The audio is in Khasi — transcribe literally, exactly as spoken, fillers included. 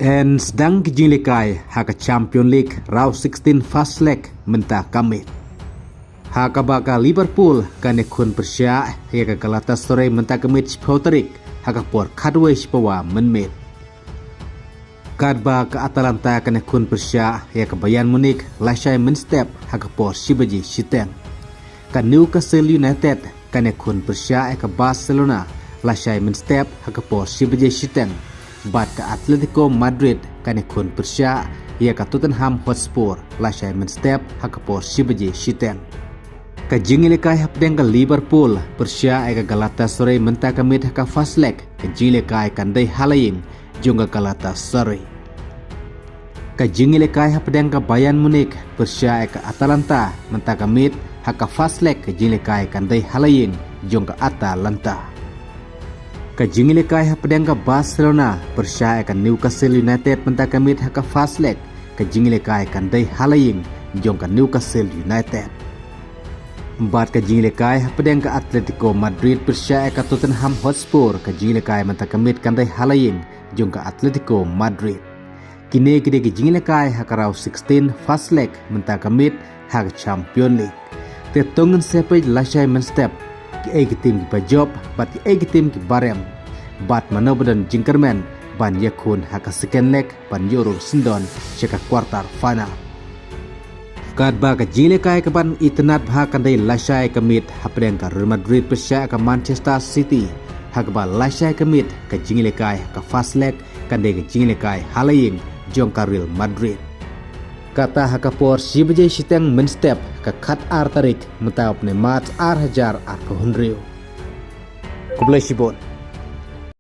Yn sdang ki jinglehkai ha ka Champion League round sixteen first leg mynta ka miet. Ha kaba ka Liverpool kan ïakhun pyrshah ïa ka Galatasaray mynta ka miet shiphew tarik ha ka por khatwei shi pawa mynmiet. Katba ka Atalanta kan ïakhun pyrshah ïa ka Bayern Munich lashai mynstep ha ka por shi baje shiteng. Ka Newcastle United kan ïakhun pyrshah ïa ka Barcelona lashai mynstep ha ka por shi baje shiteng. Bad ka Atletico Madrid kan ïakhun pyrshah ïa ka Tottenham Hotspur lashai mynstep ha ka por shi baje shiteng. Ka jinglehkai hapdeng ka Liverpool pyrshah ïa ka Galatasaray mynta ka miet ha ka first leg, ka jinglehkai kan dei ha la ïing jong ka Galatasaray. Ka jinglehkai hapdeng ka Bayern Munich pyrshah ïa ka Atalanta mynta ka miet ha ka first leg, ka jinglehkai kan dei ha la ïing jong ka Atalanta. Ka jinglehkai hapdeng ka Barcelona pyrshah ïa ka Newcastle United mynta ka miet ha ka first leg, ka jinglehkai kan dei ha la ïing jong ka Newcastle United. Bad ka jinglehkai hapdeng ka Atletico Madrid pyrshah ïa ka Tottenham Hotspur, ka jinglehkai mynta ka miet kan dei ha la ïing jong ka Atletico Madrid. Kine ki dei ki jinglehkai ha ka round sixteen first leg mynta ka miet ha ka Champion League. Te to ngin sa peit lashai mynstep kiei ki tim kiba jop bad kiei ki tim kiba rem, bad mano ba don jingkyrmen ban ïakhun ha ka second leg ban ïoh ruh syndon sha ka quarter final. Katba ka jinglehkai kaban itynnad bha kan dei lashai ka miet hapdeng ka Real Madrid pyrshah ïa ka Manchester City. Ha kaba lashai ka miet, ka jinglehkai ha ka first leg kan dei ka jinglehkai ha la ïing jong ka Real Madrid. Kata ha ka por shi baje shiteng mynstep, ka khatar tarik mynta u bnai March ar hajar arphew hynriew. Khublei shibun.